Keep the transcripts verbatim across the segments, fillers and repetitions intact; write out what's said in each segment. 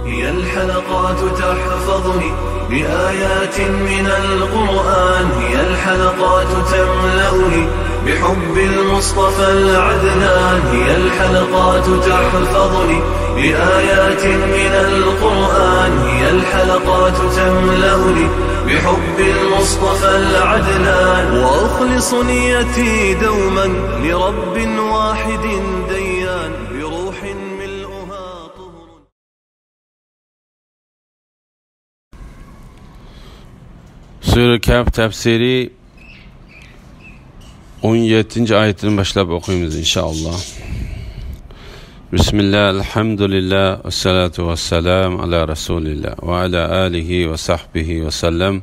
هي الحلقات تحفظني بآيات من القرآن، هي الحلقات تملأني بحب المصطفى العدنان، هي الحلقات تحفظني بآيات من القرآن، هي الحلقات تملأني بحب المصطفى العدنان، وأخلص نيتي دوما لرب واحد ديان، بروح ملؤها طهر. سۈرە كەھف تەپسىرى ئون يەتتىنچى ئايىتىدىن باشلاپ ئوقۇيمىز، ئىنشائاللا. بىسمىللا، ئەلھەمدۇلىللا، ۋەسسالاتۇ ۋەسسالامۇ ئالا رەسۇلىللا، ۋە ئالا ئالىھى ۋە سەھبىھى ۋەسەللەم.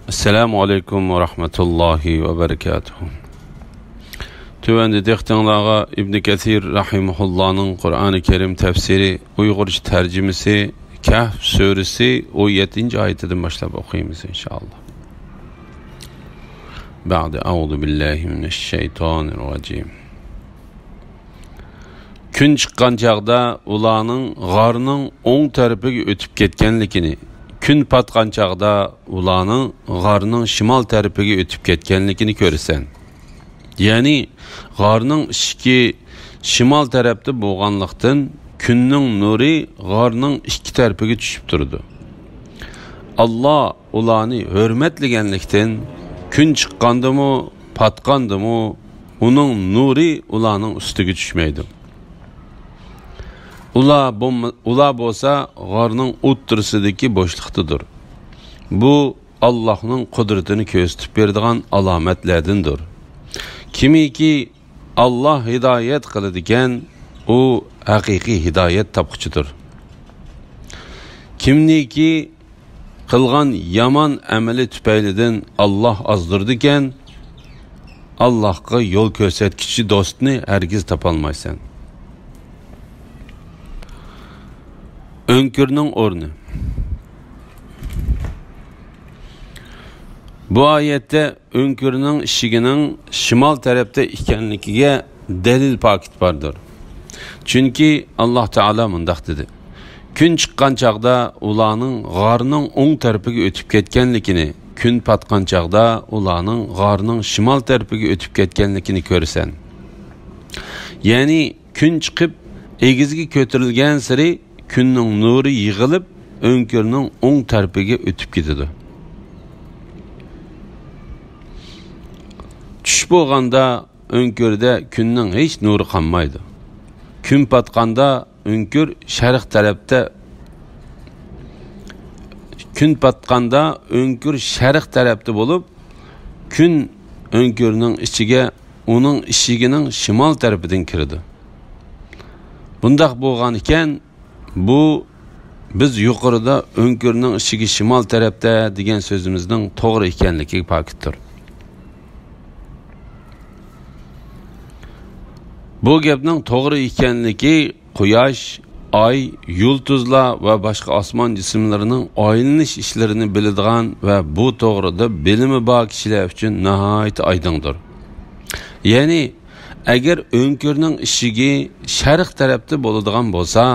ئەسسالامۇ ئەلەيكۇم ۋە رەھمەتۇللاھى ۋە بەرىكاتۇھۇ. تۆۋەندە دىققىتىڭلارغا ئىبنى كەسىر رەھىمەھۇللانىڭ قۇرئانى كەرىم تەپسىرى، ئۇيغۇرچە تەرجىمىسى، كەھف سۈرىسى ئون يەتتىنچى ئايىتىدىن باشلاپ ئوقۇيمىز، ئىنشائاللا. بەئدە، ئەئۇزۇ بىللاھى مىنەششەيتانىررەجىم. كۈن چىققان چاغدا ئۇلارنىڭ غارنىڭ ئوڭ تەرىپىگە ئۆتۈپ كەتكەنلىكىنى، كۈن پاتقان چاغدا ئۇلارنىڭ غارنىڭ شىمال تەرىپىگە ئۆتۈپ كەتكەنلىكىنى كۆرىسەن. يەنى غارنىڭ ئىشىكى شىمال تەرەپتە بولغانلىقتىن، كۈننىڭ نۇرى غارنىڭ ئىككى تەرىپىگە چۈشۈپ تۇرىدۇ. ئاللا ئۇلارنى ھۆرمەتلىگەنلىكتىن، كۈن چىققاندىمۇ، پاتقاندىمۇ ئۇنىڭ نۇرى ئۇلارنىڭ ئۈستىگە چۈشمەيدۇ. ئۇلار بولما-، ئۇلار بولسا غارنىڭ ئوتتۇرىسىدىكى بوشلۇقتىدۇر. بۇ ئاللاھنىڭ قۇدرىتىنى كۆرسىتىپ بېرىدىغان ئالامەتلەردىندۇر. كىمكى ئاللا ھىدايەت قىلىدىكەن، ئۇ ھەقىقىي ھىدايەت تاپقۇچىدۇر. كىمنىكى قىلغان يامان ئەمىلى تۈپەيلىدىن ئاللا ئازدۇرىدىكەن، ئاللاھقا يول كۆرسەتكۈچى دوستنى ھەرگىز تاپالمايسەن. ئۆڭكۈرنىڭ ئورنى. بۇ ئايەتتە ئۆڭكۈرنىڭ ئىشىكىنىڭ شىمال تەرەپتە ئىكەنلىكىگە دەلىل پاكىت باردۇر. چۈنكى ئاللا تائالا مۇنداق دېدى: كۈن چىققان چاغدا ئۇلارنىڭ غارنىڭ ئوڭ تەرىپىگە ئۆتۈپ كەتكەنلىكىنى، كۈن پاتقان چاغدا ئۇلارنىڭ غارنىڭ شىمال تەرىپىگە ئۆتۈپ كەتكەنلىكىنى كۆرىسەن. يەنى كۈن چىقىپ، ئېگىزگە كۆتۈرۈلگەنسېرى كۈننىڭ نۇرى يىغىلىپ، ئۆڭكۈرنىڭ ئوڭ تەرىپىگە ئۆتۈپ كېتىدۇ. چۈش بولغاندا ئۆڭكۈردە كۈننىڭ ھېچ نۇرى قالمايدۇ. كۈن پاتقاندا ئۆڭكۈر شەرق تەرەپتە، كۈن پاتقاندا ئۆڭكۈر شەرق تەرەپتە بولۇپ، كۈن ئۆڭكۈرنىڭ ئىچىگە ئۇنىڭ ئىشىكىنىڭ شىمال تەرىپىدىن كىرىدۇ. بۇنداق بولغان ئىكەن، بۇ بىز يۇقىرىدا ئۆڭكۈرنىڭ ئىشىكى شىمال تەرەپتە دېگەن سۆزىمىزنىڭ توغرا ئىكەنلىكىگە پاكىتتۇر. بۇ گەپنىڭ توغرا ئىكەنلىكى قۇياش، ئاي، يۇلتۇزلار ۋە باشقا ئاسمان جىسىملىرىنىڭ ئايلىنىش ئىشلىرىنى بىلىدىغان ۋە بۇ توغرىدا بىلىمى بار كىشىلەر ئۈچۈن ناھايىتى ئايدىڭدۇر. يەنى، ئەگەر ئۆڭكۈرنىڭ ئىشىكى شەرق تەرەپتە بولىدىغان بولسا،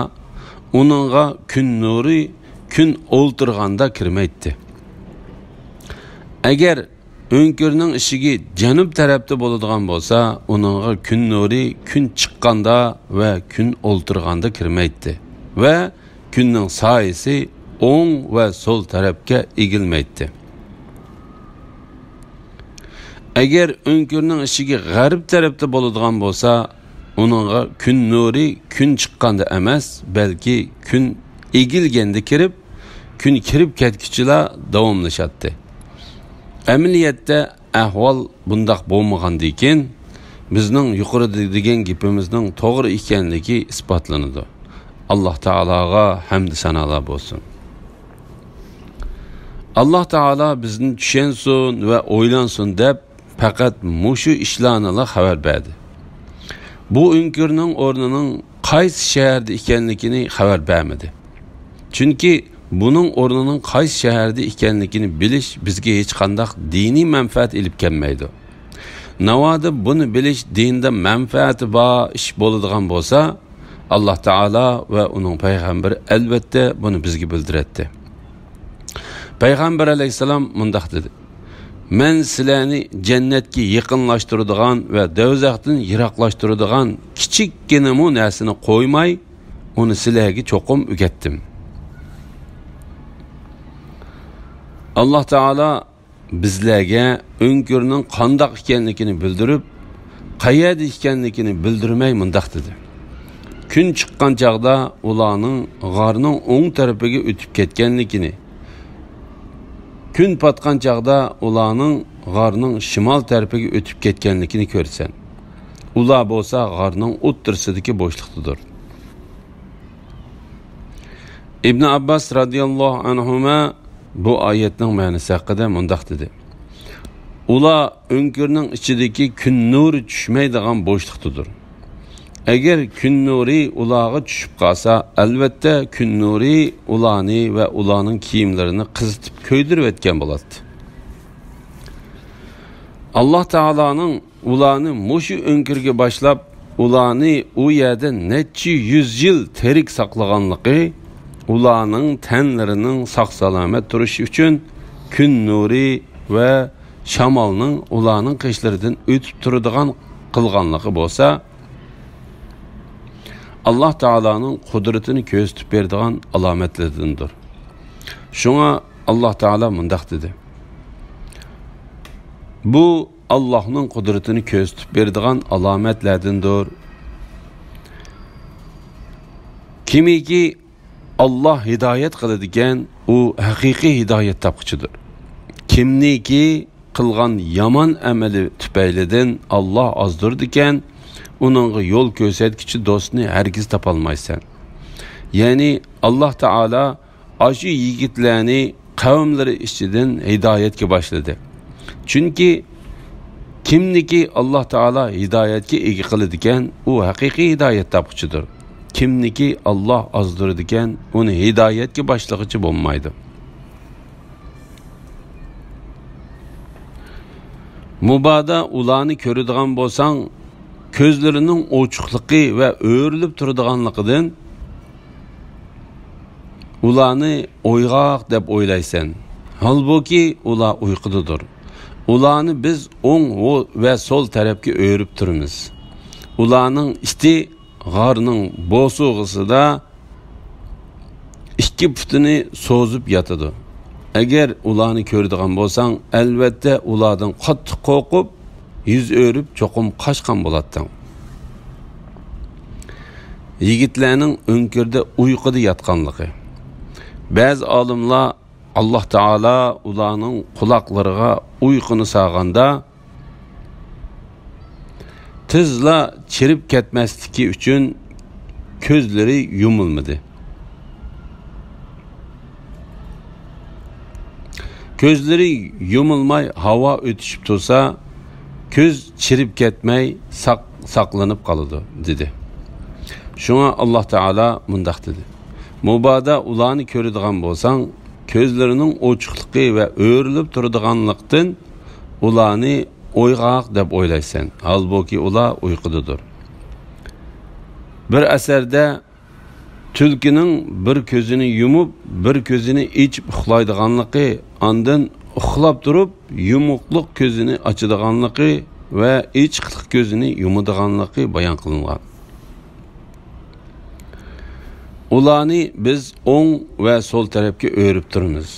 ئۇنىڭغا كۈن نۇرى كۈن ئولتۇرغاندا كىرمەيتتى. ئەگەر ئۆڭكۈرنىڭ ئىشىكى جەنۇب تەرەپتە بولىدىغان بولسا، ئۇنىڭغا كۈن نۇرى كۈن چىققاندا ۋە كۈن ئولتۇرغاندا كىرمەيتتى ۋە كۈننىڭ سايىسى ئوڭ ۋە سول تەرەپكە ئېگىلمەيتتى. ئەگەر ئۆڭكۈرنىڭ ئىشىكى غەرب تەرەپتە بولىدىغان بولسا، ئۇنىڭغا كۈن نۇرى كۈن چىققاندا ئەمەس، بەلكى كۈن ئېگىلگەندە كىرىپ، كۈن كىرىپ كەتكۈچىلا داۋاملىشاتتى. ئەمەلىيەتتە ئەھۋال بۇنداق بولمىغاندىكىن، بىزنىڭ يۇقىرىدا دېگەن گېپىمىزنىڭ توغرا ئىكەنلىكى ئىسپاتلىنىدۇ. ئاللا تائالاغا ھەمدۇ سانالار بولسۇن. ئاللا تائالا بىزنى چۈشەنسۇن ۋە ئويلانسۇن دەپ، پەقەت مۇشۇ ئىشلارنىلا خەۋەر بەردى. بۇ ئۆڭكۈرنىڭ ئورنىنىڭ قايسى شەھەردە ئىكەنلىكىنى خەۋەر بەرمىدى. چۈنكى بۇنىڭ ئورنىنىڭ قايسى شەھەردە ئىكەنلىكىنى بىلىش بىزگە ھېچقانداق دىنىي مەنپەئەت ئېلىپ كەلمەيدۇ. ناۋادا بۇنى بىلىش دىندا مەنپەئەتى بار ئىش بولىدىغان بولسا، ئاللاھ تائالا ۋە ئۇنىڭ پەيغەمبىرى ئەلۋەتتە بۇنى بىزگە بىلدۈرەتتى. پەيغەمبەر ئەلەيھىسسالام مۇنداق دېدى: «مەن سىلەرنى جەننەتكە يېقىنلاشتۇرىدىغان ۋە دوزاختىن يىراقلاشتۇرىدىغان كىچىككىنىمۇ نەرسىنى قويماي، ئۇنى سىلەرگە چوقۇم ئۆگەتتىم.» ئاللاھ تائالا بىزلەرگە ئۆڭكۈرنىڭ قانداق ئىكەنلىكىنى بىلدۈرۈپ، قەيەردە ئىكەنلىكىنى بىلدۈرمەي مۇنداق دېدى: «كۈن چىققان چاغدا ئۇلارنىڭ غارنىڭ ئوڭ تەرىپىگە ئۆتۈپ كەتكەنلىكىنى، كۈن پاتقان چاغدا ئۇلارنىڭ غارنىڭ شىمال تەرىپىگە ئۆتۈپ كەتكەنلىكىنى كۆرىسەن. ئۇلار بولسا غارنىڭ ئوتتۇرىسىدىكى بوشلۇقتىدۇر.» ئىبن ئابباس رازىياللاھۇ ئەنھۇما بۇ ئايەتنىڭ مەنىسى ھەققىدە مۇنداق دېدى: «ئۇلار ئۆڭكۈرنىڭ ئىچىدىكى كۈن نۇرى چۈشمەيدىغان بوشلۇقتىدۇر. ئەگەر كۈن نۇرى ئۇلارغا چۈشۈپ قالسا، ئەلۋەتتە كۈن نۇرى ئۇلارنى ۋە ئۇلارنىڭ كىيىملىرىنى قىزىتىپ كۆيدۈرۈۋەتكەن بولاتتى.» ئاللاھ تائالانىڭ ئۇلارنى مۇشۇ ئۆڭكۈرگە باشلاپ، ئۇلارنى ئۇ يەردە نەچچە يۈز يىل تىرىك ساقلىغانلىقى، ئۇلارنىڭ تەنلىرىنىڭ ساق-سالامەت تۇرۇشى ئۈچۈن كۈن نۇرى ۋە شامالنىڭ ئۇلارنىڭ قېشلىرىدىن ئۆتۈپ تۇرىدىغان قىلغانلىقى بولسا، ئاللاھ تائالانىڭ قۇدرىتىنى كۆرسىتىپ بېرىدىغان ئالامەتلىرىدىندۇر. شۇڭا ئاللاھ تائالا مۇنداق دېدى: «بۇ ئاللاھنىڭ قۇدرىتىنى كۆرسىتىپ بېرىدىغان ئالامەتلەردىندۇر. كىمكى ئاللاھ ھىدايەت قىلىدىكەن، ئۇ ھەقىقىي ھىدايەت تاپقۇچىدۇر. كىمنىكى قىلغان يامان ئەمىلى تۈپەيلىدىن ئاللاھ ئازدۇرىدىكەن، ئۇنىڭغا يول كۆرسەتكۈچى دوستنى ھەرگىز تاپالمايسەن.» يەنى ئاللاھ تائالا ئاشۇ يىگىتلەرنى قەۋملىرى ئىچىدىن ھىدايەتكە باشلىدى. چۈنكى كىمنىكى ئاللاھ تائالا ھىدايەتكە ئىگە قىلىدىكەن، ئۇ ھەقىقىي ھىدايەت تاپقۇچىدۇر. كىمنىكى ئاللاھ ئازدۇرىدىكەن، ئۇنى ھىدايەتكە باشلىغۇچى بولمايدۇ. مۇبادا ئۇلارنى كۆرىدىغان بولساڭ، كۆزلىرىنىڭ ئوچۇقلۇقى ۋە ئۆرۈلۈپ تۇرىدىغانلىقىدىن ئۇلارنى ئويغاق دەپ ئويلايسەن. ھالبۇكى، ئۇلار ئۇيقۇدىدۇر. ئۇلارنى بىز ئوڭ ۋە سول تەرەپكە ئۆرۈپ تۇرىمىز. ئۇلارنىڭ ئىتى غارنىڭ بوسۇغىسىدا ئىككى پۇتىنى سوزۇپ ياتىدۇ. ئەگەر ئۇلارنى كۆرىدىغان بولساڭ، ئەلۋەتتە ئۇلاردىن قاتتىق قورقۇپ، يۈز ئۆرۈپ، چوقۇم قاچقان بولاتتىڭ. يىگىتلەرنىڭ ئۆڭكۈردە ئۇيقۇدا ياتقانلىقى. بەزى ئالىملار ئاللاھ تائالا ئۇلارنىڭ قۇلاقلىرىغا ئۇيقۇنى سالغاندا، تېزلا چىرىپ كەتمەسلىكى ئۈچۈن كۆزلىرى يۇمۇلمىدى. كۆزلىرى يۇمۇلماي ھاۋا ئۆتۈشۈپ تۇرسا، كۆز چىرىپ كەتمەي ساق-، ساقلىنىپ قالىدۇ، دېدى. شۇڭا ئاللاھ تائالا مۇنداق دېدى: مۇبادا ئۇلارنى كۆرىدىغان بولساڭ، كۆزلىرىنىڭ ئوچۇقلۇقى ۋە ئۆرۈلۈپ تۇرىدىغانلىقتىن ئۇلارنى ئويغاق دەپ ئويلايسەن، ھالبۇكى ئۇلار ئۇيقۇدىدۇر. بىر ئەسەردە تۈلكىنىڭ بىر كۆزىنى يۇمۇپ، بىر كۆزىنى ئېچىپ ئۇخلايدىغانلىقى، ئاندىن ئۇخلاپ تۇرۇپ يۇمۇقلۇق كۆزىنى ئاچىدىغانلىقى ۋە ئېچىقلىق كۆزىنى يۇمىدىغانلىقى بايان قىلىنغان. ئۇلارنى بىز ئوڭ ۋە سول تەرەپكە ئۆرۈپ تۇرىمىز.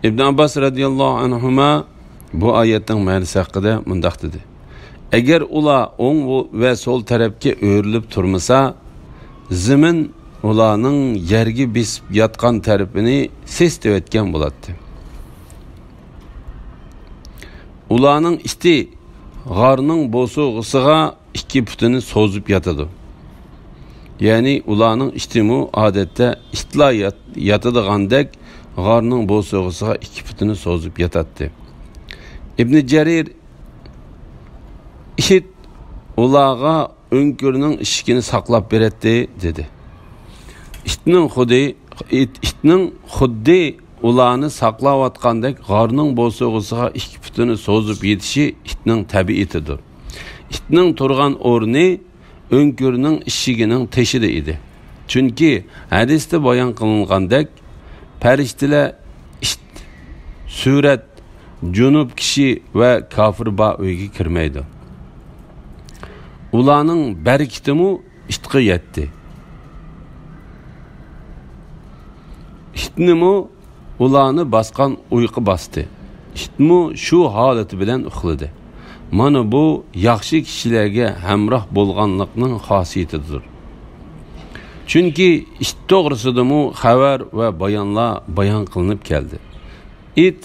ئىبن ئابباس رەزىياللاھۇ ئەنھۇما بۇ ئايەتنىڭ مەنىسى ھەققىدە مۇنداق دېدى: ئەگەر ئۇلار ئوڭ ۋە سول تەرەپكە ئۆرۈلۈپ تۇرمىسا، زېمىن ئۇلارنىڭ يەرگە بېسىپ ياتقان تەرىپىنى سېسىتىۋەتكەن بولاتتى. ئۇلارنىڭ ئىتى غارنىڭ بوسۇغىسىغا ئىككى پۇتىنى سوزۇپ ياتىدۇ. يەنى ئۇلارنىڭ ئىتىمۇ ئادەتتە ئىتلار يات-، ياتىدىغاندەك غارنىڭ بوسۇغىسىغا ئىككى پۇتىنى سوزۇپ ياتاتتى. ئىبنى جەرىر، ئىت ئۇلارغا ئۆڭكۈرنىڭ ئىشىكىنى ساقلاپ بېرەتتى، دېدى. ئىتنىڭ خۇدى، ئىت-، ئىتنىڭ خۇددى ئۇلارنى ساقلاۋاتقاندەك غارنىڭ بوسۇغىسىغا ئىككى پۇتىنى سوزۇپ يېتىشى ئىتنىڭ تەبىئىتىدۇر. ئىتنىڭ تۇرغان ئورنى ئۆڭكۈرنىڭ ئىشىكىنىڭ تېشىدا ئىدى. چۈنكى ھەدىستە بايان قىلىنغاندەك، پەرىشتىلەر ئىت، سۈرەت، جۇنۇپ كىشى ۋە كاپىر بار ئۆيگە كىرمەيدۇ. ئۇلارنىڭ بەرىكىتىمۇ ئىتقا يەتتى. ئىتنىمۇ ئۇلارنى باسقان ئۇيقۇ باستى. ئىتمۇ شۇ ھالىتى بىلەن ئۇخلىدى. مانا بۇ ياخشى كىشىلەرگە ھەمراھ بولغانلىقنىڭ خاسىيىتىدۇر. چۈنكى ئىت توغرىسىدىمۇ خەۋەر ۋە بايانلار بايان قىلىنىپ كەلدى. ئىت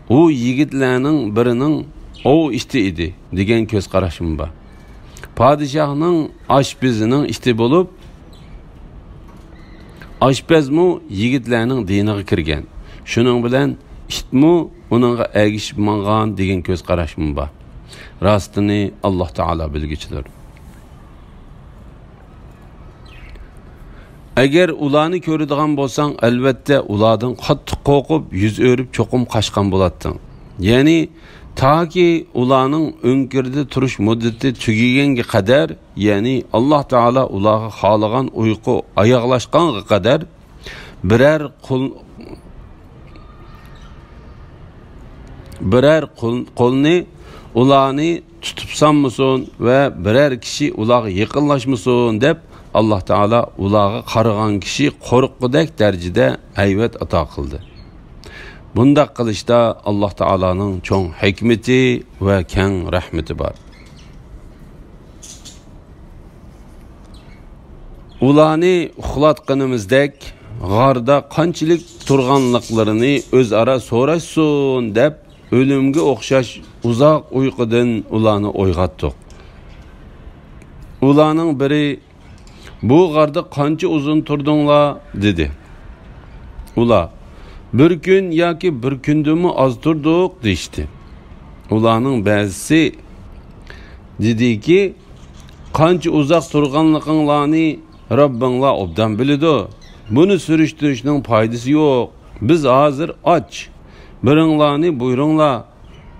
ئۇ يىگىتلەرنىڭ بىرىنىڭ ئوۋ ئىتى ئىدى دېگەن كۆز قاراشمۇ بار. پادىشاھنىڭ ئاشپىزىنىڭ ئىتى بولۇپ، ئاشپەزمۇ يىگىتلەرنىڭ دىنىغا كىرگەن. شۇنىڭ بىلەن ئىتمۇ ئۇنىڭغا ئەگىشىپ ماڭغان دېگەن كۆز قاراشمۇ بار. راستىنى ئاللاھ تائالا بىلگۈچىدۇر. ئەگەر ئۇلارنى كۆرىدىغان بولساڭ، ئەلۋەتتە ئۇلاردىن قاتتىق قورقۇپ، يۈز ئۆرۈپ چوقۇم قاچقان بولاتتىڭ. يەنى تاكى ئۇلارنىڭ ئۆڭكۈردە تۇرۇش مۇددىتى تۈگىگەنگە قەدەر، يەنى ئاللاھ تائالا ئۇلارغا خالىغان ئۇيقۇ ئاياغلاشقانغا قەدەر بىرەر قول، بىرەر قول، قولنى ئۇلارنى تۇتۇپ سالمىسۇن ۋە بىرەر كىشى ئۇلارغا يېقىنلاشمىسۇن دەپ، ئاللاھ تائالا ئۇلارغا قارىغان كىشى قورققۇدەك دەرىجىدە ھەيۋەت ئاتا قىلدى. بۇنداق قىلىشتا ئاللاھ تائالانىڭ چوڭ ھېكمىتى ۋە كەڭ رەھمىتى بار. ئۇلارنى ئۇخلاتقىنىمىزدەك، غاردا قانچىلىك تۇرغانلىقلىرىنى ئۆزئارا سوراشسۇن دەپ، ئۆلۈمگە ئوخشاش ئۇزاق ئۇيقۇدىن ئۇلارنى ئويغاتتۇق. ئۇلارنىڭ بىرى، «بۇ غاردا قانچە ئۇزۇن تۇردۇڭلار؟» دېدى. ئۇلار، «بىر كۈن ياكى بىر كۈندىنمۇ ئاز تۇردۇق» دېيىشتى. ئۇلارنىڭ بەزىسى دېدىكى، «قانچە ئۇزاق تۇرغانلىقىڭلارنى رەببىڭلار ئوبدان بىلىدۇ. بۇنى سۈرۈشتۈرۈشنىڭ پايدىسى يوق. بىز ھازىر ئاچ. بىرىڭلارنى بۇيرۇڭلار.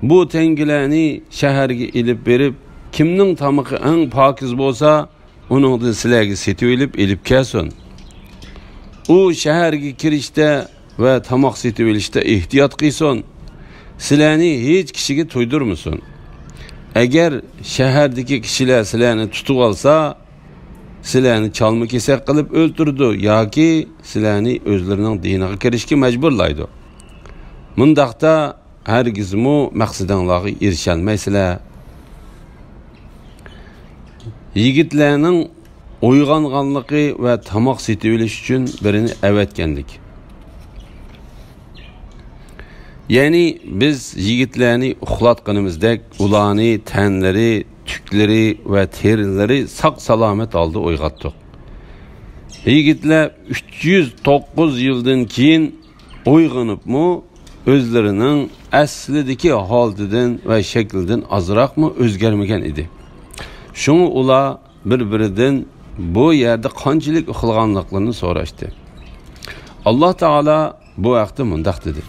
بۇ تەڭگىلەرنى شەھەرگە ئېلىپ بېرىپ، كىمنىڭ تامىقى ئەڭ پاكىز بولسا، ئۇنىڭدىن سىلەرگە سېتىۋېلىپ ئېلىپ كەلسۇن. ئۇ شەھەرگە كىرىشتە ۋە تاماق سېتىۋېلىشتا ئېھتىيات قىلسۇن. سىلەرنى ھېچ كىشىگە تۇيدۇرمىسۇن. ئەگەر شەھەردىكى كىشىلەر سىلەرنى تۇتۇۋالسا، سىلەرنى چالما-كېسەك قىلىپ ئۆلتۈرىدۇ ياكى سىلەرنى ئۆزلىرىنىڭ دىنىغا كىرىشكە مەجبۇرلايدۇ. مۇنداقتا ھەرگىزمۇ مەقسىتىڭلارغا ئېرىشەلمەيسىلەر.» يىگىتلەرنىڭ ئويغانغانلىقى ۋە تاماق سېتىۋېلىش ئۈچۈن بىرىنى ئەۋەتكەنلىك. يەنى بىز يىگىتلەرنى ئۇخلاتقىنىمىزدەك، ئۇلارنى تەنلىرى، تۈكلىرى ۋە تېرىلىرى ساق-سالامەت ھالدا ئويغاتتۇق. يىگىتلەر ئۈچ يۈز توققۇز يىلدىن كېيىن ئويغىنىپمۇ، ئۆزلىرىنىڭ ئەسلىدىكى ھالىتىدىن ۋە شەكلىدىن ئازراقمۇ ئۆزگەرمىگەن ئىدى. شۇڭا ئۇلار بىر-بىرىدىن، «بۇ يەردە قانچىلىك ئۇخلىغانلىقلىرىنى» سوراشتى. ئاللاھ تائالا بۇ ھەقتە مۇنداق دېدى: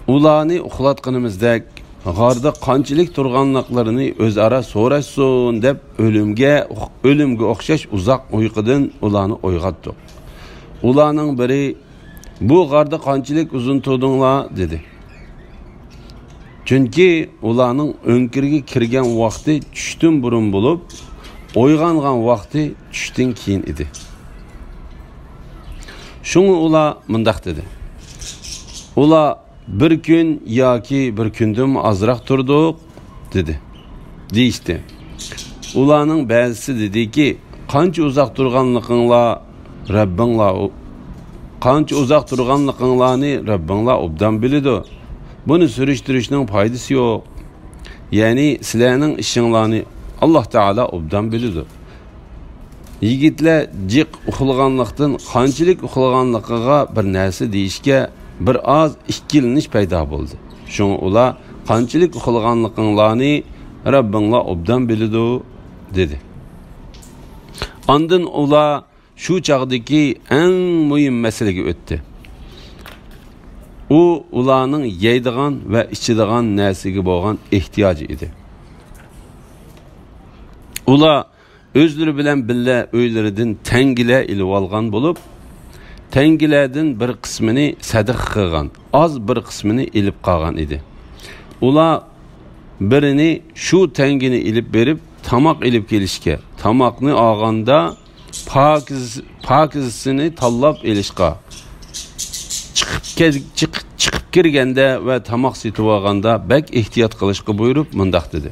«ئۇلارنى ئۇخلاتقىنىمىزدەك، غاردا قانچىلىك تۇرغانلىقلىرىنى ئۆزئارا سوراشسۇن دەپ، ئۆلۈمگە، ئۆلۈمگە ئوخشاش ئۇزاق ئۇيقۇدىن ئۇلارنى ئويغاتتۇق. ئۇلارنىڭ بىرى، بۇ غاردا قانچىلىك ئۇزۇن تۇردۇڭلار؟» دېدى. چۈنكى ئۇلارنىڭ ئۆڭكۈرگە كىرگەن ۋاقتى چۈشتىن بۇرۇن بولۇپ، ئويغانغان ۋاقتى چۈشتىن كېيىن ئىدى. شۇڭا ئۇلار مۇنداق دېدى: «ئۇلار، بىر كۈن ياكى بىر كۈندىنمۇ ئازراق تۇردۇق» دېدى، دېيىشتى. ئۇلارنىڭ بەزىسى دېدىكى، «قانچە ئۇزاق تۇرغانلىقىڭلار رەببىڭلار، قانچە ئۇزاق تۇرغانلىقىڭلارنى رەببىڭلار ئوبدان بىلىدۇ. بۇنى سۈرۈشتۈرۈشنىڭ پايدىسى يوق. يەنى سىلەرنىڭ ئىشىڭلارنى ئاللاھ تائالا ئوبدان بىلىدۇ.» يىگىتلەر جىق ئۇخلىغانلىقتىن، قانچىلىك ئۇخلىغانلىقىغا بىر نەرسە دېيىشكە بىر ئاز ئىككىلىنىش پەيدا بولدى. شۇڭا ئۇلار، «قانچىلىك ئۇخلىغانلىقىڭلارنى رەببىڭلار ئوبدان بىلىدۇ» دېدى. ئاندىن ئۇلار شۇ چاغدىكى ئەڭ مۇھىم مەسىلىگە ئۆتتى. ئۇ ئۇلارنىڭ يەيدىغان ۋە ئىچىدىغان نەرسىگە بولغان ئېھتىياجى ئىدى. ئۇلار ئۆزلىرى بىلەن بىللە ئۆيلىرىدىن تەڭگىلەر ئېلىۋالغان بولۇپ، تەڭگىلەردىن بىر قىسمىنى سەدىقە قىلغان، ئاز بىر قىسمىنى ئېلىپ قالغان ئىدى. ئۇلار بىرىنى شۇ تەڭگىنى ئېلىپ بېرىپ، تاماق ئېلىپ كېلىشكە، تاماقنى ئالغاندا پاكىز-، پاكىزىسىنى تاللاپ ئېلىشقا، چىقىپ كەل-، چىق-، چىقىپ كىرگەندە ۋە تاماق سېتىۋالغاندا بەك ئېھتىيات قىلىشقا بۇيرۇپ، مۇنداق دېدى: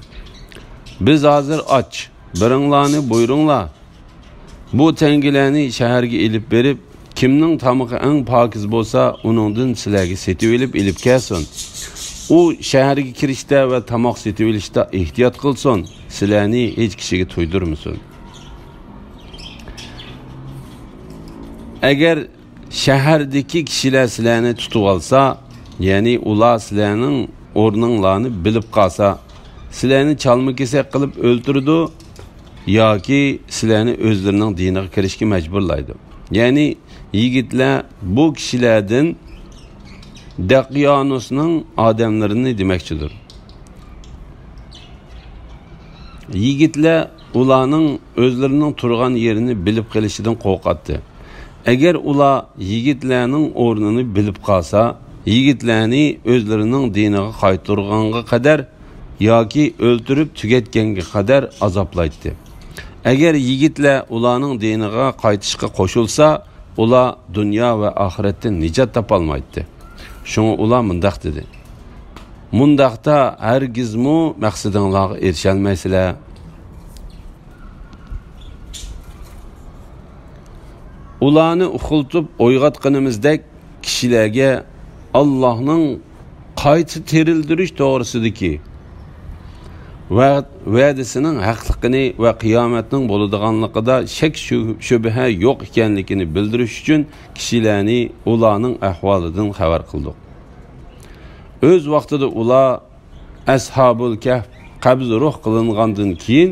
«بىز ھازىر ئاچ، بىرىڭلارنى بۇيرۇڭلار. بۇ تەڭگىلەرنى شەھەرگە ئېلىپ بېرىپ، كىمنىڭ تامىقى ئەڭ پاكىز بولسا، ئۇنىڭدىن سىلەرگە سېتىۋېلىپ ئېلىپ كەلسۇن. ئۇ شەھەرگە كىرىشتە ۋە تاماق سېتىۋېلىشتا ئېھتىيات قىلسۇن، سىلەرنى ھېچ كىشىگە تۇيدۇرمىسۇن. ئەگەر شەھەردىكى كىشىلەر سىلەرنى تۇتۇۋالسا، يەنى ئۇلار سىلەرنىڭ ئورنۇڭلارنى بىلىپ قالسا، سىلەرنى چالما-كېسەك قىلىپ ئۆلتۈرىدۇ ياكى سىلەرنى ئۆزلىرىنىڭ دىنىغا كىرىشكە مەجبۇرلايدۇ.» يەنى يىگىتلەر بۇ كىشىلەردىن دەقيانۇسنىڭ ئادەملىرىنى دېمەكچىدۇر. يىگىتلەر ئۇلارنىڭ ئۆزلىرىنىڭ تۇرغان يېرىنى بىلىپ قېلىشىدىن قورقاتتى. ئەگەر ئۇلار يىگىتلەرنىڭ ئورنىنى بىلىپ قالسا، يىگىتلەرنى ئۆزلىرىنىڭ دىنىغا قايتۇرغانغا قەدەر ياكى ئۆلتۈرۈپ تۈگەتكەنگە قەدەر ئازابلايتتى. ئەگەر يىگىتلەر ئۇلارنىڭ دىنىغا قايتىشقا قوشۇلسا، ئۇلار دۇنيا ۋە ئاخىرەتتە نىجات تاپالمايتتى. شۇڭا ئۇلار مۇنداق دېدى: «مۇنداقتا ھەرگىزمۇ مەقسىتىڭلارغا ئېرىشەلمەيسىلەر.» ئۇلارنى ئۇخلىتىپ ئويغاتقىنىمىزدەك، كىشىلەرگە ئاللاھنىڭ قايتا تىرىلدۈرۈش توغرىسىدىكى ۋە ۋەدىسىنىڭ ھەقلىقىنى ۋە قىيامەتنىڭ بولىدىغانلىقىدا شەك شۈ-، شۈبھە يوق ئىكەنلىكىنى بىلدۈرۈش ئۈچۈن كىشىلەرنى ئۇلارنىڭ ئەھۋالىدىن خەۋەر قىلدۇق. ئۆز ۋاقتىدا ئۇلار ئەسھابۇل كەھف قەبزى روھ قىلىنغاندىن كېيىن،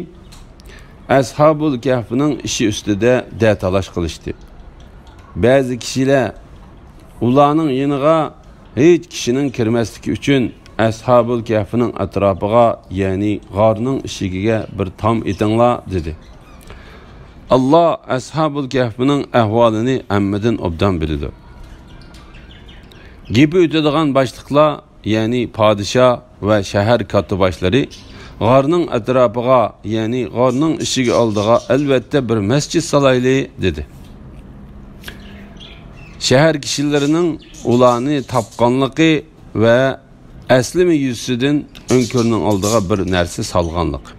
ئەسھابۇل كەھفنىڭ ئىشى ئۈستىدە دەتالاش قىلىشتى. بەزى كىشىلەر ئۇلارنىڭ يېنىغا ھېچ كىشىنىڭ كىرمەسلىكى ئۈچۈن، ئەسھابۇل كەھفنىڭ ئەتراپىغا، يەنى غارنىڭ ئىشىكىگە بىر تام ئېتىڭلار، دېدى. ئاللا ئەسھابۇل كەھفنىڭ ئەھۋالىنى ھەممىدىن ئوبدان بىلىدۇ. گېپى ئۆتىدىغان باشلىقلار، يەنى پادىشاھ ۋە شەھەر كاتتىباشلىرى غارنىڭ ئەتراپىغا، يەنى غارنىڭ ئىشىكى ئالدىغا ئەلۋەتتە بىر مەسچىت سالايلى، دېدى. شەھەر كىشىلىرىنىڭ ئۇلارنى تاپقانلىقى ۋە ئەسلىمە يۈزىسىدىن ئۆڭكۈرنىڭ ئالدىغا بىر نەرسە سالغانلىقى.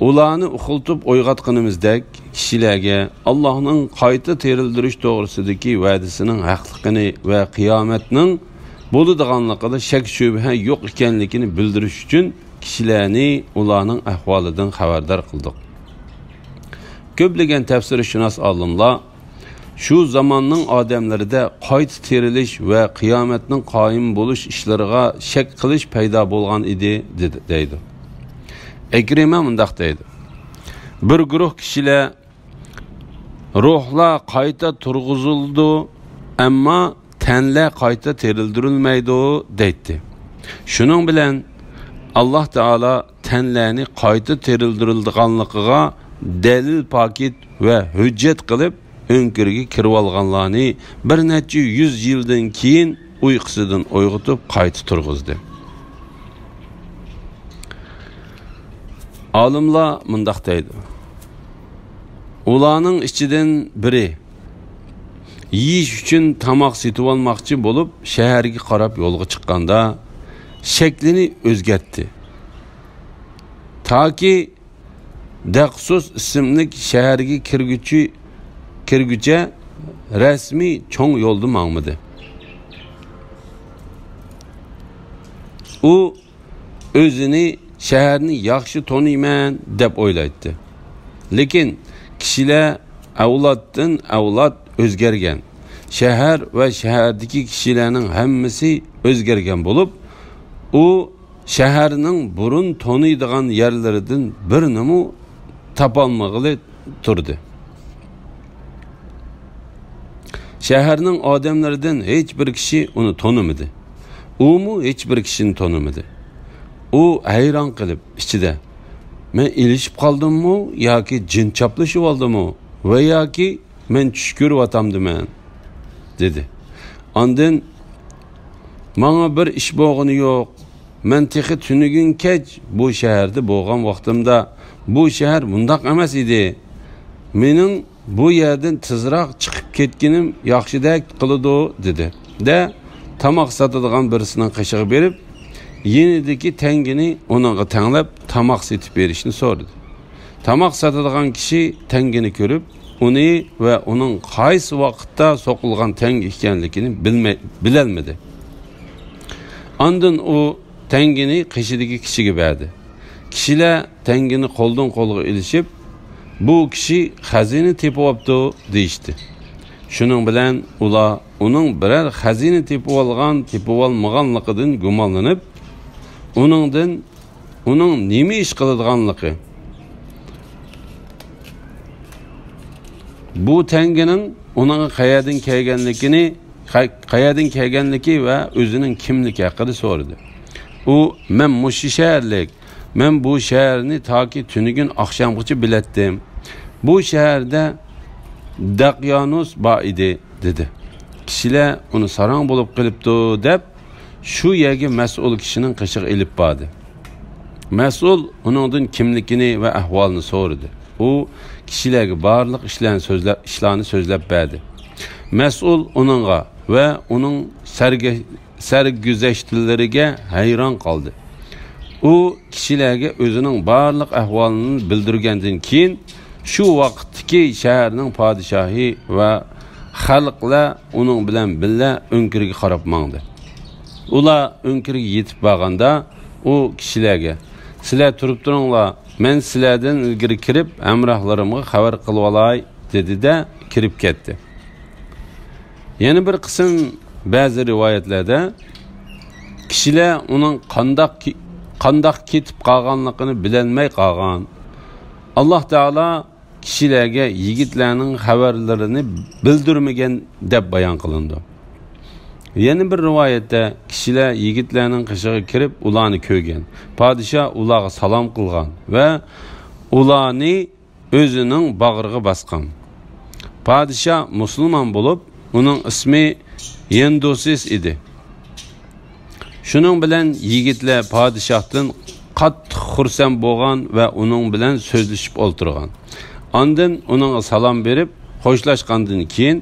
ئۇلارنى ئۇخلىتىپ ئويغاتقىنىمىزدەك، كىشىلەرگە ئاللاھنىڭ قايتا تىرىلدۈرۈش توغرىسىدىكى ۋەدىسىنىڭ ھەقلىقىنى ۋە قىيامەتنىڭ بولىدىغانلىقىدا شەك-شۈبھە يوق ئىكەنلىكىنى بىلدۈرۈش ئۈچۈن، كىشىلەرنى ئۇلارنىڭ ئەھۋالىدىن خەۋەردار قىلدۇق. كۆپلىگەن تەپسىرشۇناس ئالىملار شۇ زاماننىڭ ئادەملىرىدە قايتا تىرىلىش ۋە قىيامەتنىڭ قايىم بولۇش ئىشلىرىغا شەك قىلىش پەيدا بولغان ئىدى، دېدى، دەيدۇ. ئەكرىمە مۇنداق دەيدۇ: بىر گۇرۇھ كىشىلەر، روھلار قايتا تۇرغۇزۇلىدۇ، ئەمما تەنلەر قايتا تىرىلدۈرۈلمەيدۇ، دەيتتى. شۇنىڭ بىلەن ئاللاھ تائالا تەنلەرنى قايتا تىرىلدۈرىدىغانلىقىغا دەلىل پاكىت ۋە ھۆججەت قىلىپ، ئۆڭكۈرگە كىرىۋالغانلارنى بىر نەچچە يۈز يىلدىن كېيىن ئۇيقۇسىدىن ئويغىتىپ، قايتا تۇرغۇزدى. ئالىملار مۇنداق دەيدۇ: ئۇلارنىڭ ئىچىدىن بىرى يېيىش ئۈچۈن تاماق سېتىۋالماقچى بولۇپ، شەھەرگە قاراپ يولغا چىققاندا، شەكلىنى ئۆزگەرتتى. تاكى دەقسۇس ئىسىملىك شەھەرگە كىرگۈچى، كىرگۈچە رەسمىي چوڭ يولدا ماڭمىدى. ئۇ ئۆزىنى شەھەرنى ياخشى تونۇيمەن دەپ ئويلايتتى. لېكىن كىشىلەر ئەۋلادتىن ئەۋلاد ئۆزگەرگەن. شەھەر ۋە شەھەردىكى كىشىلەرنىڭ ھەممىسى ئۆزگەرگەن بولۇپ، ئۇ شەھەرنىڭ بۇرۇن تونۇيدىغان يەرلىرىدىن بىرىنىمۇ تاپالمىغىلى تۇردى. شەھەرنىڭ ئادەملىرىدىن ھېچ بىر كىشى ئۇنى تونۇمىدى. ئۇمۇ ھېچ بىر كىشىنى تونۇمىدى. ئۇ ھەيران قېلىپ ئىچىدە، مەن ئېلىشىپ قالدىممۇ ياكى جىن چاپلىشىۋالدىمۇ ۋە ياكى مەن چۈش كۆرۈۋاتامدىمەن؟» دېدى. ئاندىن: «ماڭا بىر ئىش بولغىنى يوق. مەن تېخى تۈنۈگۈن كەچ بۇ شەھەردە بولغان ۋاقتىمدا، بۇ شەھەر مۇنداق ئەمەس ئىدى. مېنىڭ بۇ يەردىن تېزراق چىقىپ كەتكىنىم ياخشىدەك قىلىدۇ» دېدى-دە، تاماق ساتىدىغان بىرسىنىڭ قېشىغا بېرىپ، يېنىدىكى تەڭگىنى ئۇنىڭغا تەڭلەپ تاماق سېتىپ بېرىشنى سورىدى. تاماق ساتىدىغان كىشى تەڭگىنى كۆرۈپ، ئۇنى ۋە ئۇنىڭ قايسى ۋاقىتتا سوقۇلغان تەڭگە ئىكەنلىكىنى بىلمەي-، بىلەلمىدى. ئاندىن ئۇ تەڭگىنى قېشىدىكى كىشىگە بەردى. كىشىلەر تەڭگىنى قولدىن قولغا ئېلىشىپ، «بۇ كىشى خەزىنە تېپىۋاپتۇ» دېيىشتى. شۇنىڭ بىلەن ئۇلار ئۇنىڭ بىرەر خەزىنە تېپىۋالغان، تېپىۋالمىغانلىقىدىن گۇمانلىنىپ، ئۇنىڭدىن، ئۇنىڭ نېمە ئىش قىلىدىغانلىقى، بۇ تەڭگىنىڭ ئۇنىڭغا قەيەردىن كەلگەنلىكىنى، قەي-، قەيەردىن كەلگەنلىكى ۋە ئۆزىنىڭ كىملىكى ھەققىدە سورىدى. ئۇ: «مەن مۇشۇ شەھەرلىك. مەن بۇ شەھەرنى تاكى تۈنۈگۈن ئاخشامغىچە بىلەتتىم. بۇ شەھەردە دەقيانۇس بار ئىدى» دېدى. كىشىلەر ئۇنى «ساراڭ بولۇپ قېلىپتۇ» دەپ، شۇ يەرگە مەسئۇل كىشىنىڭ قېشىغا ئېلىپ باردى. مەسئۇل ئۇنىڭدىن كىملىكىنى ۋە ئەھۋالىنى سورىدى. ئۇ كىشىلەرگە بارلىق ئىشلارنى سۆزلەپ، ئىشلارنى سۆزلەپ بەردى. مەسئۇل ئۇنىڭغا ۋە ئۇنىڭ سەرگە-، سەرگۈزەشتلىرىگە ھەيران قالدى. ئۇ كىشىلەرگە ئۆزىنىڭ بارلىق ئەھۋالىنى بىلدۈرگەندىن كېيىن، شۇ ۋاقىتتىكى شەھەرنىڭ پادىشاھى ۋە خەلقلەر ئۇنىڭ بىلەن بىللە ئۆڭكۈرگە قاراپ ماڭدى. ئۇلار ئۆڭكۈرگە يېتىپ بارغاندا، ئۇ كىشىلەرگە: «سىلەر تۇرۇپ تۇرۇڭلار، مەن سىلەردىن ئىلگىرى كىرىپ، ھەمراھلىرىمغا خەۋەر قىلىۋالاي» دېدى-دە، كىرىپ كەتتى. يەنە بىر قىسىم بەزى رىۋايەتلەردە كىشىلەر ئۇنىڭ قانداق كى-، قانداق كېتىپ قالغانلىقىنى بىلەلمەي قالغان. ئاللاھ تائالا كىشىلەرگە يىگىتلەرنىڭ خەۋەرلىرىنى بىلدۈرمىگەن دەپ بايان قىلىنىدۇ. يەنە بىر رىۋايەتتە كىشىلەر يىگىتلەرنىڭ قېشىغا كىرىپ ئۇلارنى كۆرگەن. پادىشاھ ئۇلارغا سالام قىلغان ۋە ئۇلارنى ئۆزىنىڭ باغرىغا باسقان. پادىشاھ مۇسۇلمان بولۇپ، ئۇنىڭ ئىسمى يەندۇسىس ئىدى. شۇنىڭ بىلەن يىگىتلەر پادىشاھتىن قاتتىق خۇرسەن بولغان ۋە ئۇنىڭ بىلەن سۆزلىشىپ ئولتۇرغان. ئاندىن ئۇنىڭغا سالام بېرىپ خوشلاشقاندىن كېيىن،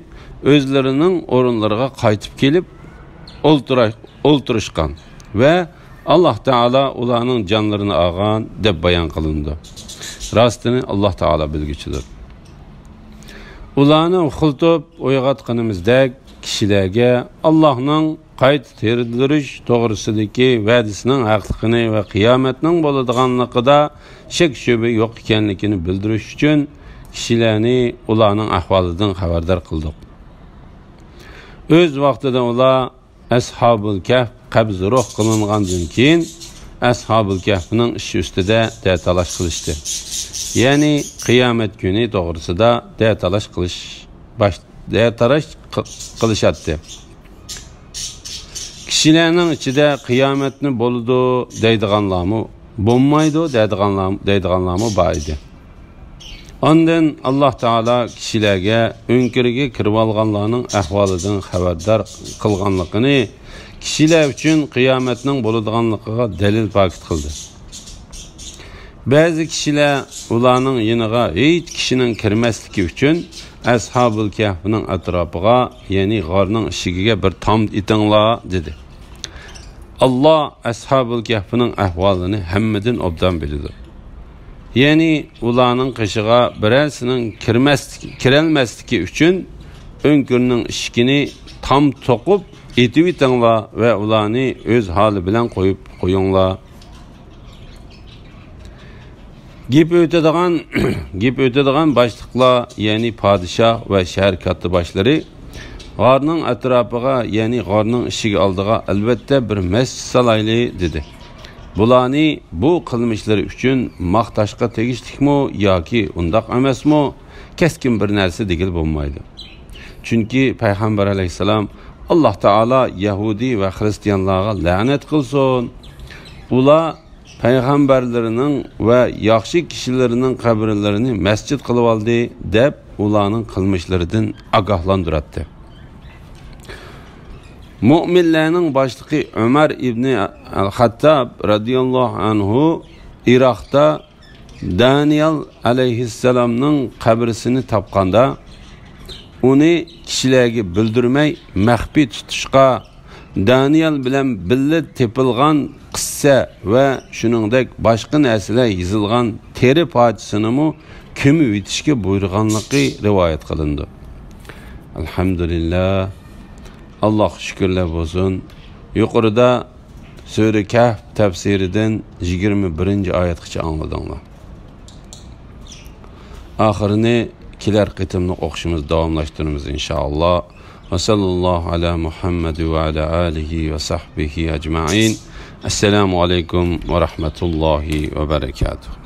ئۆزلىرىنىڭ ئورۇنلىرىغا قايتىپ كېلىپ ئولتۇرا-، ئولتۇرۇشقان ۋە ئاللاھ تائالا ئۇلارنىڭ جانلىرىنى ئالغان دەپ بايان قىلىنىدۇ. راستىنى ئاللاھ تائالا بىلگۈچىدۇر. ئۇلارنى ئۇخلىتىپ ئويغاتقىنىمىزدەك، كىشىلەرگە ئاللاھنىڭ قايتا تىرىلدۈرۈش توغرىسىدىكى ۋەدىسىنىڭ ھەقلىقىنى ۋە قىيامەتنىڭ بولىدىغانلىقىدا شەك-شۈبھە يوق ئىكەنلىكىنى بىلدۈرۈش ئۈچۈن، كىشىلەرنى ئۇلارنىڭ ئەھۋالىدىن خەۋەردار قىلدۇق. ئۆز ۋاقتىدا ئۇلار ئەسھابۇل كەھف قەبزى روھ قىلىنغاندىن كېيىن، ئەسھابۇل كەھفنىڭ ئىشى ئۈستىدە دەتالاش قىلىشتى. يەنى قىيامەت كۈنى توغرىسىدا دەتالاش قىلىش باش-، دەتالاش قى-، قىلىشاتتى. كىشىلەرنىڭ ئىچىدە قىيامەتنى بولىدۇ دەيدىغانلارمۇ، بولمايدۇ دەيدىغانلار-، دەيدىغانلارمۇ بار ئىدى. ئاندىن ئاللاھ تائالا كىشىلەرگە ئۆڭكۈرگە كىرىۋالغانلارنىڭ ئەھۋالىدىن خەۋەردار قىلغانلىقىنى، كىشىلەر ئۈچۈن قىيامەتنىڭ بولىدىغانلىقىغا دەلىل پاكىت قىلدى. بەزى كىشىلەر ئۇلارنىڭ يېنىغا ھېچ كىشىنىڭ كىرمەسلىكى ئۈچۈن، ئەسھابۇل كەھفنىڭ ئەتراپىغا، يەنى غارنىڭ ئىشىكىگە بىر تام ئېتىڭلار، دېدى. ئاللاھ ئەسھابۇل كەھفنىڭ ئەھۋالىنى ھەممىدىن ئوبدان بىلىدۇ. يەنى ئۇلارنىڭ قېشىغا بىرەرسىنىڭ كىرمەسلىكى، كىرەلمەسلىكى ئۈچۈن ئۆڭكۈرنىڭ ئىشىكىنى تام توقۇپ ئېتىۋېتىڭلار ۋە ئۇلارنى ئۆز ھالى بىلەن قويۇپ قويۇڭلار. گېپى ئۆتىدىغان، گېپى ئۆتىدىغان باشلىقلار، يەنى پادىشاھ ۋە شەھەر كاتتىباشلىرى غارنىڭ ئەتراپىغا، يەنى غارنىڭ ئىشىكى ئالدىغا ئەلۋەتتە بىر مەسچىت سالايلى، دېدى. بۇلارنى بۇ قىلمىشلىرى ئۈچۈن ماختاشقا تېگىشلىكمۇ ياكى ئۇنداق ئەمەسمۇ، كەسكىن بىر نەرسە دېگىلى بولمايدۇ. چۈنكى پەيغەمبەر ئەلەيھىسسالام، «ئاللاھ تائالا يەھۇدىي ۋە خىرىستىيانلارغا لەنەت قىلسۇن. ئۇلار پەيغەمبەرلىرىنىڭ ۋە ياخشى كىشىلىرىنىڭ قەبرىلىرىنى مەسچىت قىلىۋالدى، دەپ ئۇلارنىڭ قىلمىشلىرىدىن ئاگاھلاندۇراتتى. مۆمىنلەرنىڭ باشلىقى ئۆمەر ئىبنى ئەل-خەتتاب رەزىياللاھۇ ئەنھۇ ئىراقتا دانىيال ئەلەيھىسسالامنىڭ قەبرىسىنى تاپقاندا، ئۇنى كىشىلەرگە بىلدۈرمەي مەخپىي تۇتۇشقا، دانىيال بىلەن بىللە تېپىلغان قىسسە ۋە شۇنىڭدەك باشقا نەرسىلەر يېزىلغان تېرە پارچىسىنىمۇ كۆمۈۋېتىشكە بۇيرۇغانلىقى رىۋايەت قىلىنىدۇ. ئەلھەمدۇلىللا، ئاللاھقا شۈكۈرلەر بولسۇن. يۇقىرىدا سۈرە كەھف تەپسىرىدىن يىگىرمە بىرىنچى ئايەتكىچە ئاڭلىدىڭلار. ئاخىرىنى كېلەر قېتىملىق ئوقۇشىمىز داۋاملاشتۇرىمىز، ئىنشائاللا. ۋە ساللاللاھۇ ئەلا مۇھەممەد ۋە ئەلا ئالىھى ۋە سەھبىھى ئەجمەئىن. ئەسسالامۇ ئەلەيكۇم ۋە رەھمەتۇللاھى ۋە بەرەكاتۇھ.